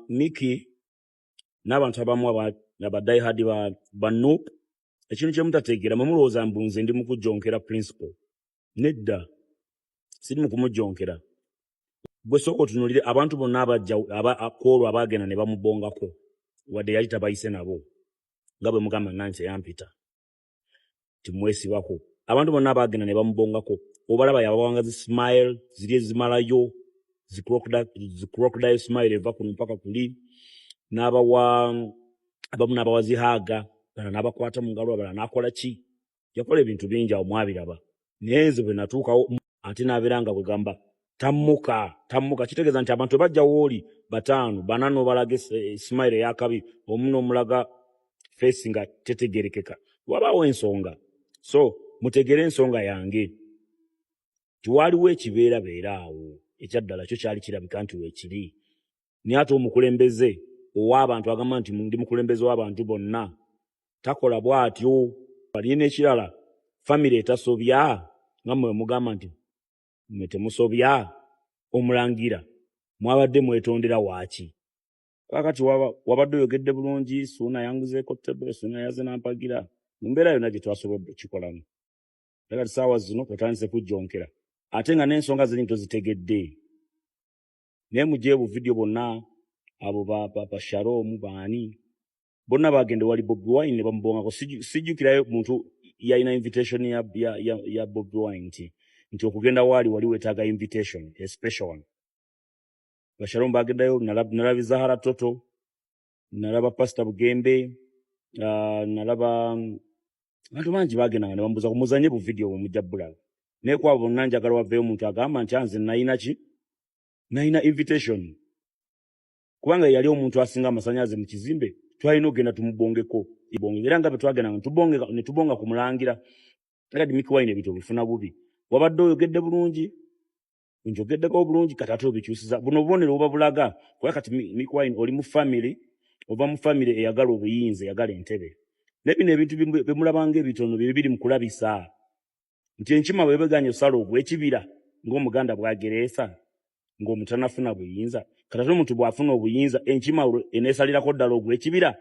Miki n'abantu abamu aba diehard ba NUP, ekintu kye mutategeera, mwe mulowooza mbu nze ndi mu kujjonkera principal. Nedda, siri mu kumujjonkera. Gwe sooka otunuulire abantu bonna abajja kwolwo abaagenda ne bamubongako, wadde yali tabayise nabo, nga bwe mugamba nanti yampita timwesibako. Abantu bonna abaagenda ne bamubongako, obalaba yabawanga zi smile ziri ezimalayo, zi crocodile smile eva kuno mpaka kuli, n'abawa abamu n'abawa zi hug, bala n'abakwata mu ngalo, abalala n'akola ki, yakola ebintu bingi awo mwabiraba. Naye nze bwe natuukawo ate n'abeera nga bwegamba tammuka tammuka, kitegeeza nti abantu bajja wooli bataano bana n'obalaga smile eyakabi, omu n'omulaga face nga tetegerekeka, wabaawo ensonga. So mutegere ensonga yange, tiwaaliwo ekibeera beera awo ekyaddala kyo kyali kirabika nti weekiri. Naye ate omukulembeze ow'abantu agamba nti ndi mukulembeze w'abantu bonna takola bw'atyo. Balina n'ekirala, famire etasobya nga mmwe mugamba nti mmwe temusobya, omulangira mwabadde mwetondera waaki? Kakati wabadde oyogedde bulungi, Suuna yanguzeeko table, Suuna yaze nampagira mu mbeera yonna gye twasobodde okukikolamu. Kati saawa zino otandise kujjonkera ate nga n'ensonga ziri tozitegedde. Naye mugye bu video bonna abo ba Shalom baani bonna bagenda wali Bobi Wine ne bamubongako. Sijjukirayo muntu yalina invitation ya Bobi Wine nti okugenda waali wali weetaaga invitation, a special one. Ba Shalom bagendayo, nalaba Zahara Toto, nalaba Pastor Bugembe, nalaba abantu bangi bagendanga ne bamubuuza muzanye bu video bwe mujja bulaba. Naye kwabo bonna njagala waveeyo omuntu agamba nti nze nalina ki, nalina invitation, kubanga yali omuntu asinga amasannyalaze mu kizimbe, twalina okugenda tumubongeko bonge. Era nga bwe twagenda ne tubonga ku mulangira. Kati Mikie Wine ebintu obifuna bubi, wabadde oyogedde bulungi, njogeddeko bulungi, kati ate obikyusiza. Buno obubonero buba bulaga kuba kati Mikie Wine oli mu family, ova mu family eyagala obuyinza, eyagala entebe. Naye bino ebintu bemulabanga ebitono bye biri mu kulabisa nti enkima bwebeganya osala ogw'ekibira ng'Omuganda bw'agereesa ng'omuntu tanafuna buyinza. Kati ate omuntu bw'afuna obuyinza, enkima eneesalirako ddala ogw'ekibira.